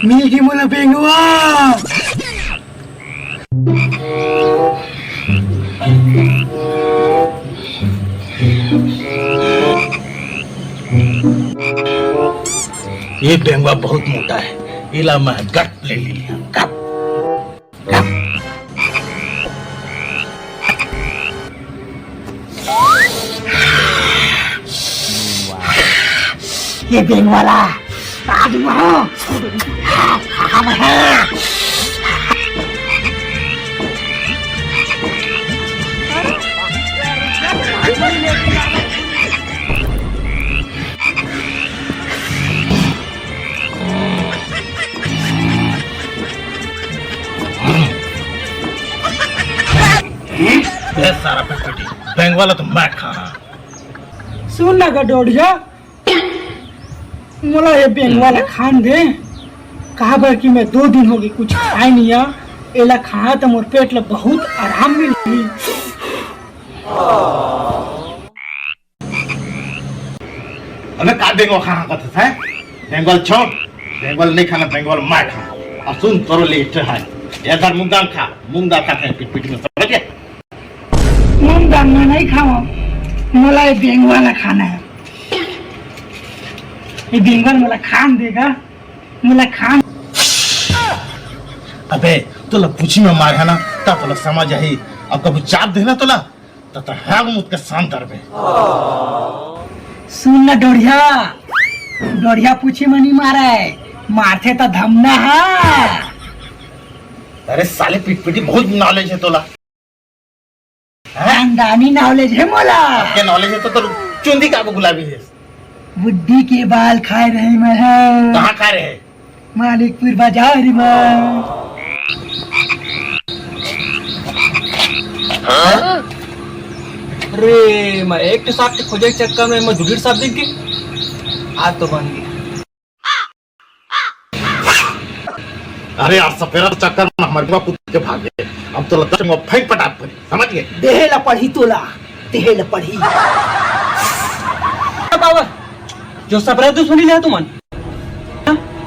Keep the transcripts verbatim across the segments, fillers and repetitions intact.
मिल गे मोला बेंगवा। ये बेंगवा बहुत मोटा है, इला मैं गप ले ली, गप। ये बेंगवा ला, आज मरो। ए सारा पिटपिटी, बेंगवा ला तो मैं खा। सुन ना गा डोढ़िया, मोला ये बेंगवा ला खान दे, काबर कि मैं दो दिन हो गे कुछ खाए नहीं आ। एला खाहा त मोर पेट ला बहुत आराम मिलही। अबे का बेंगवा खाना कथस है? बेंगवा छोड़, बेंगवा नहीं खाना, बेंगवा मैं खा। और सुन, तोरो लिए एक ठो है, ये धर मूंग दाल खा, मूंग दाल खा के पिटपिटी में, समझ गया? मूंग दाल मैं नहीं खावा, मोला ये बेंगवा ला खाना है। ये बेंगवा मोला खान देगा, मोला खान। अबे तोला पूछी में मार है ना, तब तोला समझ आही। अब कभी चाप देना तोला, त तोर हाग मुत के शांत रहिबे। सुन ना डोढ़िया, डोढ़िया पूछी में नहीं मारे, मारथे त धमना हा। अरे साले पिटपिटी, बहुत नॉलेज है तोला। खानदानी नॉलेज है मोला। के नॉलेज है तो तोर चुंदी का गुलाबी है। बुड्ढी के बाल खाए रहे मैं है। कहाँ खाए रहे? मानिकपुर बाजार में। अरे मैं एक ठो सांप के खोजे के चक्कर में मैं दू ठो सांप दिख गए। आज तो बन गया। अरे यार, सपेरा चक्कर में हमारे बाप कुत्ते के भाग गए। अब तो लगता है फेंक पटाक पड़ी, समझ गए? देहे ला पढ़ी तोला, देहे ला पढ़ी। बाबा, जो सपरा दुश्मनी ले तुमन,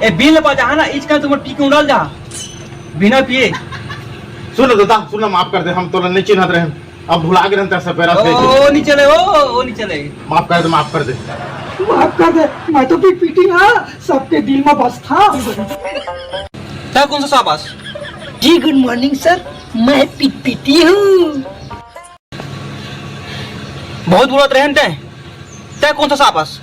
ए बिल बजा ना, इसका तुम पी के उड़ल जा, बिना पिए। सुन दादा, सुन, माफ कर दे, हम तोला नहीं चिन्हत रहे। अब भुला गे रहन तेरा सपेरा ओ, भेज दे। ओ, नहीं चले, ओ, ओ, नहीं चले। माफ कर दे, माफ कर दे। माफ कर दे, मैं तो पिटपिटी ना, सबके दिल में बस था। तै कौन सा साबास? जी, गुड मॉर्निंग सर, मैं पिटपिटी हूँ। बहुत बोलत रहन तै, तै कौन सा साबास?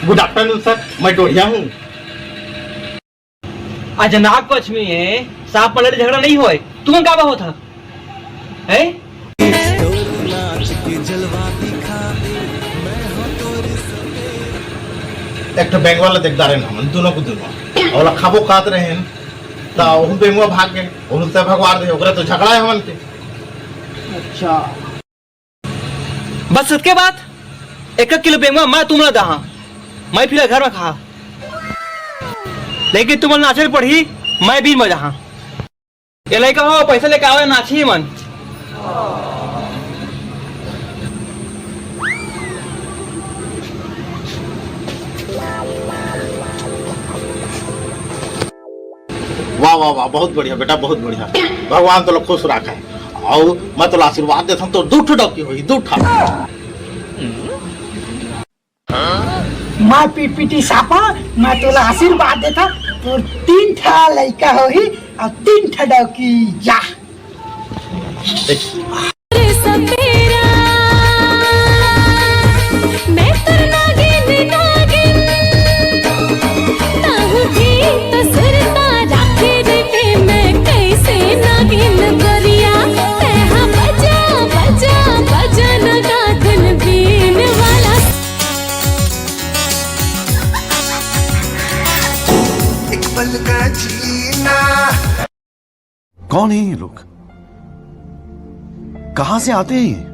गुड आफ्टरनून सर, मैं डोढ़िया हूँ। आज नाग पंचमी है, सांप पलट झगड़ा नहीं होए, तुम का बहुत है? हैं? एक ठो बेंगवा ला देखदा रहेन हमन, दोनों को दोनों। ओला खाबो खात रहेन, ता ओहू बेंगवा भाग गए, ओहू से भगवार दे, ओकरा तो झगड़ा है हमन के। अच्छा। बस सतके बात, एक एक किलो बेंगवा मैं तुमला दहा, मैं फिर घर में खा। लेकिन तुमन नाचे पड़ही, मैं भी मजा हाँ। ये लइका हो, पैसा लेके आवे, नाची मन। वाह, वाह, वाह, बहुत बढ़िया बेटा, बहुत बढ़िया। भगवान तोला खुश रखे। अउ मैं तोला आशीर्वाद देथन, तो दू ठो डौकी होही, दू ठो। मैं पिटपिटी सापा, मैं तोला आशीर्वाद देथन, तोर तीन ठा लइका होही अउ तीन ठा डौकी। जा। सपेरा, मैं तोर नागिन, नागिन। ताहू भी तो सुरता राखे रे, मैं कैसे नागिन गोरिया। तैहा बजा, बजा, बजा ना नागिन बीन वाला। एक पल का जीना। कौन है ये लोग? कहां से आते हैं ये?